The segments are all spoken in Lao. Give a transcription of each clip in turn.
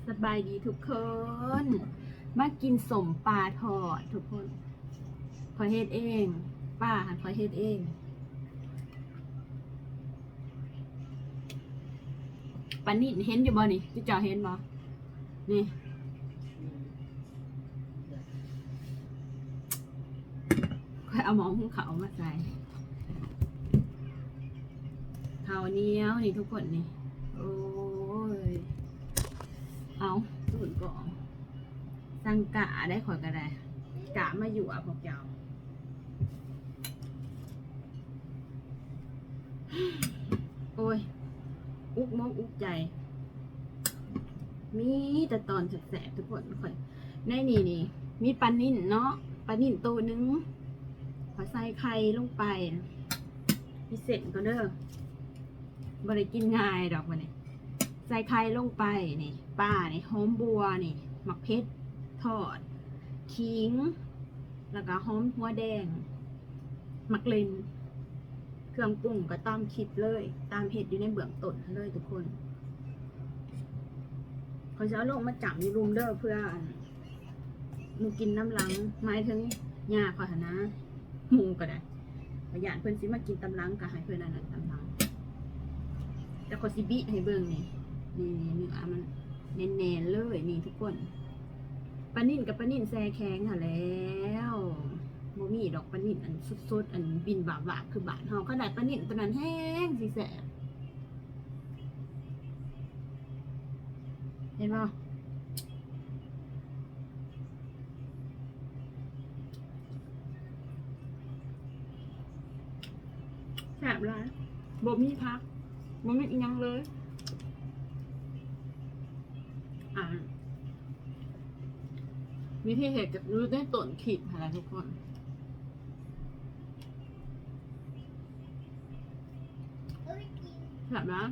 ສະບາຍດີທຸກຄົນ ມາກິນສົ້ມປາທອດທຸກຄົນ ຂ້ອຍເຮັດເອງ ປາຫັ້ນຂ້ອຍເຮັດເອງ ປານິນ ເຫັນຢູ່ບໍ່ນີ້? ຈຸເຈົ້າເຫັນບໍ່? ນີ້ ຂ້ອຍເອົາໝໍ້ຫຸງເຂົ້າມາໃສ່ ເຂົ້າໜຽວນີ້ທຸກຄົນນີ້ ໂອ້ຍ ເອົາ ຕູນກອງ ສັ່ງກ້າໄດ້ ຂ້ອຍກໍໄດ້ ກ້າມາຍົວະພວກເຈົ້າ ໂອ້ຍ ອຸກມົກອຸກໃຈ ມີແຕ່ຕອນແຊບໆ ທຸກຄົນ ຂ້ອຍ ໃນນີ້ນີ້ ມີປານິນເນາະ ປານິນໂຕໜຶ່ງ ຂ້ອຍໃສ່ໄຂ່ລົງໄປ ມີເສັ້ນກ່ອນເດີ ບໍ່ໄດ້ກິນງ່າຍດອກບັດນີ້ ໃສ່ໄຂ່ລົງໄປ ນີ້ ປານີ້ ຫອມບົ່ວນີ້ ໝາກເຜັດທອດ ຂີງ ແລ້ວກໍຫອມຫົວແດງ ໝາກເລັ່ນ ເຄື່ອງປຸງກໍຕາມຄລິບເລີຍ ຕາມເຮັດຢູ່ໃນເບື້ອງຕົ້ນເລີຍທຸກຄົນ ຂ້ອຍຊິເອົາລົງມາຈ້ຳຢູ່ລຸ່ມເດີ ເພື່ອ ໝູ່ກິນນຳຫຼັງ ໝາຍເຖິງຍ່າຂ້ອຍຫັ້ນນະ ໝູ່ກໍໄດ້ ຂ້ອຍຢ້ານເພິ່ນຊິມາກິນຕາມຫຼັງ ກໍໃຫ້ເພິ່ນອັນນັ້ນຕາມຫຼັງ ແຕ່ຂ້ອຍຊິບິໃຫ້ເບິ່ງນີ້ ນີ້ ນີ້ ເນື້ອມັນແໜ້ນໆ ເລີຍນີ້ທຸກຄົນ ປານິນກັບປານິນແຊ່ແຂງຫັ້ນແຫຼ້ວ ບໍ່ມີດອກປານິນອັນສົດໆ ອັນບິນວາບໆ ຄືບ້ານເຮົາ ຄັນໄດ້ປານິນຕົວນັ້ນແຮງຊິແຊບ ເຫັນບໍ່? ແຊບຫຼາຍ ບໍ່ມີຜັກ ບໍ່ມີອີ່ຫຍັງເລີຍ ອ່າ ວິທີເຮັດກໍຢູ່ໃນຕົ້ນຄລິບຫັ້ນແຫຼະທຸກຄົນ. ແຊບນະ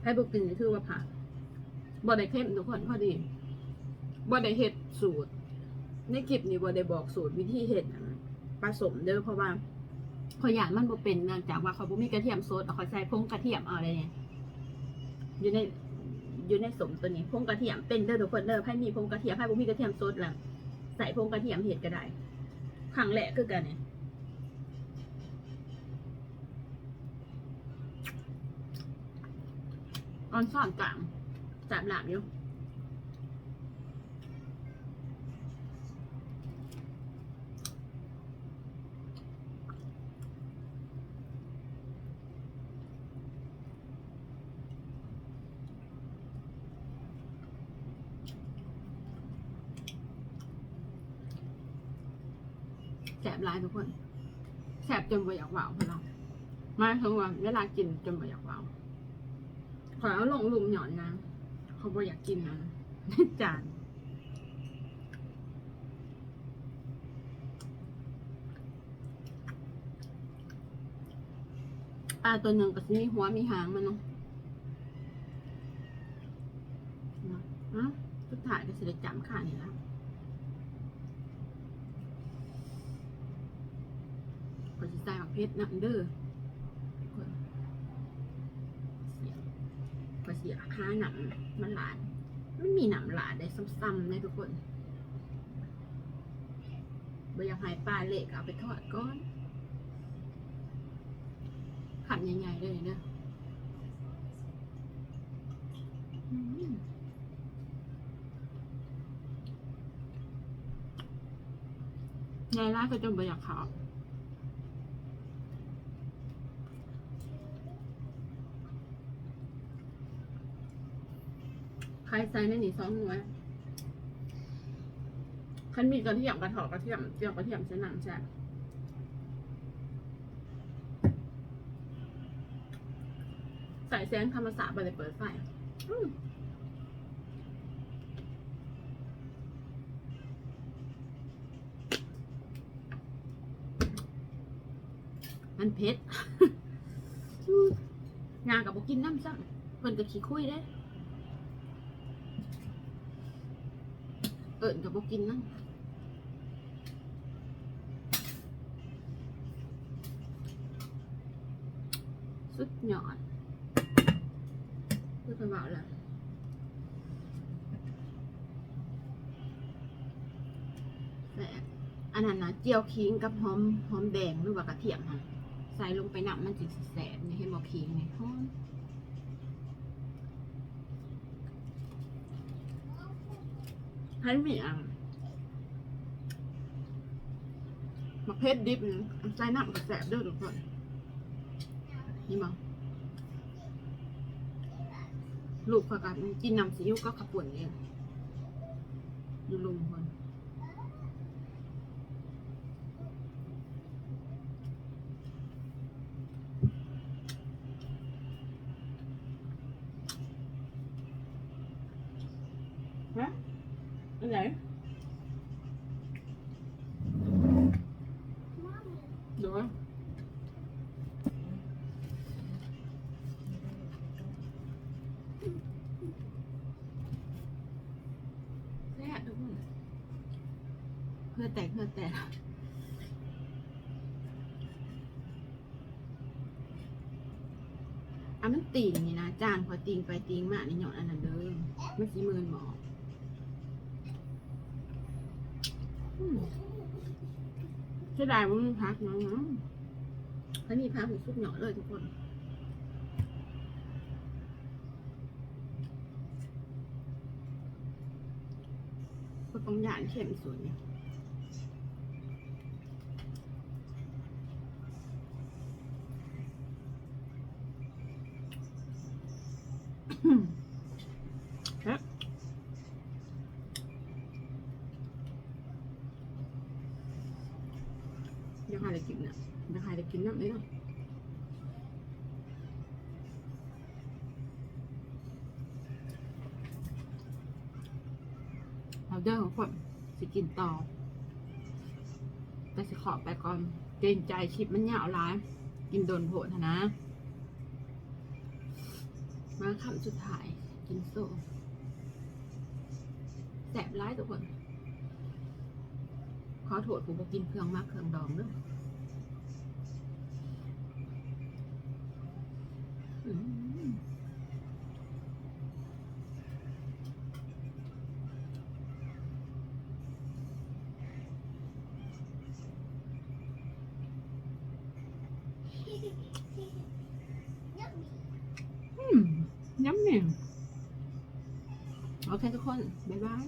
ໃຜບໍ່ກິນນີ້ຖືວ່າພາດ ບໍ່ໄດ້ເຄັມທຸກຄົນ ພໍດີ ບໍ່ໄດ້ເຮັດສູດ ໃນຄລິບນີ້ບໍ່ໄດ້ບອກສູດວິທີເຮັດອັນປາສົ້ມເດີ ເພາະວ່າຂ້ອຍຢ້ານມັນບໍ່ເປັນ ເນື່ອງຈາກວ່າຂ້ອຍບໍ່ມີກະທຽມສົດ ຂ້ອຍໃສ່ຜົງກະທຽມເອົາເດ້ ຢູ່ໃນ ຢູ່ໃນສົ້ມໂຕນີ້ ຜົງກະທຽມເປັນເດີທຸກຄົນເດີ ໃຜມີຜົງກະທຽມ ໃຜບໍ່ມີກະທຽມສົດລະ ໃສ່ຜົງກະທຽມເຮັດກໍໄດ້ ຄັ້ງແລກຄືກັນນີ້ ອອນຊອນກາງ ແຊບຫຼາຍຢູ່. ແຊບຫຼາຍທຸກຄົນ ແຊບຈົນບໍ່ຢາກເວົ້າ ພີ່ນ້ອງ ໝາຍເຖິງວ່າເວລາກິນຈົນບໍ່ຢາກເວົ້າ ຂ້ອຍເອົາລົງລຸ່ມຍ້ອນຫຍັງ ຂ້ອຍບໍ່ຢາກກິນອັນໃນຈານ. ປາຕົວໜຶ່ງກໍຊິມີຫົວມີຫາງມັນເນາະ ອືມ ສຸດທ້າຍກໍຊິໄດ້ຈ້ຳຄານີ້ລະ ຂ້ອຍຊິໃສ່ໝາກເຜັດນຳເດີ ຂ້ອຍຊິຫານ້ຳມັນລາດ ມັນມີນ້ຳລາດໄດ້ ຊ່ຳໆ ເດ້ທຸກຄົນ. ບໍ່ຢາກໃຫ້ປາເລະ ກໍເອົາໄປທອດກ່ອນ ຄຳໃຫຍ່ໆ ເດີນີ້ເດີ ອືມ ໃຫຍ່ຫຼາຍກໍຈົນບໍ່ຢາກເຂົ້າ. ໄຂ່ໃສ່ໃນນີ້ສອງໜ່ວຍ ຄັນມີກະທຽມກໍທອດກະທຽມ ຈຽວກະທຽມໃສ່ນ້ຳແຊບ ໃຊ້ແສງທຳມະຊາດ ບໍ່ໄດ້ເປີດໄຟ ອືມ. ມັນເຜັດ ຍ່າກໍບໍ່ກິນນຳຊ້ຳ ເພິ່ນກໍຂີ້ຄຸຍເດ້ ເອີ້ນກໍບໍ່ກິນນຳ. ສຸດຍອດ ເອີ ຂ້ອຍເວົ້າລະ ແຊບ. ອັນນັ້ນນະ ຈຽວຂີງກັບຫອມ ຫອມແດງ ຫຼືວ່າກະທຽມຫັ້ນ ໃສ່ລົງໄປນຳ ມັນຈຶ່ງຊິແຊບ. ນີ້ເຫັນບໍ່ ຂີງນີ້ ຫອມ. ໃຜມີອັນ ໝາກເຜັດດິບນີ້ ໃສ່ນຳກໍແຊບເດີທຸກຄົນ. ເຫັນບໍ່ ລູກຂ້ອຍກໍກິນນ້ຳຊີອິ້ວກັບເຂົ້າປຸ້ນເດ້ ຢູ່ລຸ່ມພຸ້ນ. ຮະ ອັນໃດ? ໂດຍ ແຊບທຸກຄົນ ເຫື່ອແຕກ ເຫື່ອແຕກ. ອັນມັນຕີງນີ້ນະ ຈານຂ້ອຍຕີງໄປຕີງມານີ້ ຍ້ອນອັນນັ້ນເດີ ມັນຊິເມີນໝໍ້. ອືມ ເສຍດາຍບໍ່ມີຜັກເນາະ. ຄັນມີຜັກນີ້ສຸດຍອດເລີຍທຸກຄົນ. ບໍ່ຕ້ອງຢ້ານເຄັມສຸດນີ້. ແຊບ ຢາກໃຫ້ໄດ້ກິນນະ ຢາກໃຫ້ໄດ້ກິນນຳເດ້. ເອົາເດີທຸກຄົນ ຊິກິນຕໍ່ ແຕ່ຊິຂໍໄປກ່ອນ ເກງໃຈຄລິບມັນຍາວຫຼາຍ ກິນດົນໂພດຫັ້ນນະ. ມາຄຳສຸດທ້າຍ ກິນໂຊ ແຊບຫຼາຍທຸກຄົນ. ຂໍໂທດຜູ້ບໍ່ກິນເຄື່ອງໝັກເຄື່ອງດອງເດີ. ອືມ ອືມ ຍຳມີ. ໂອເຄທຸກຄົນ ບາຍບາຍ.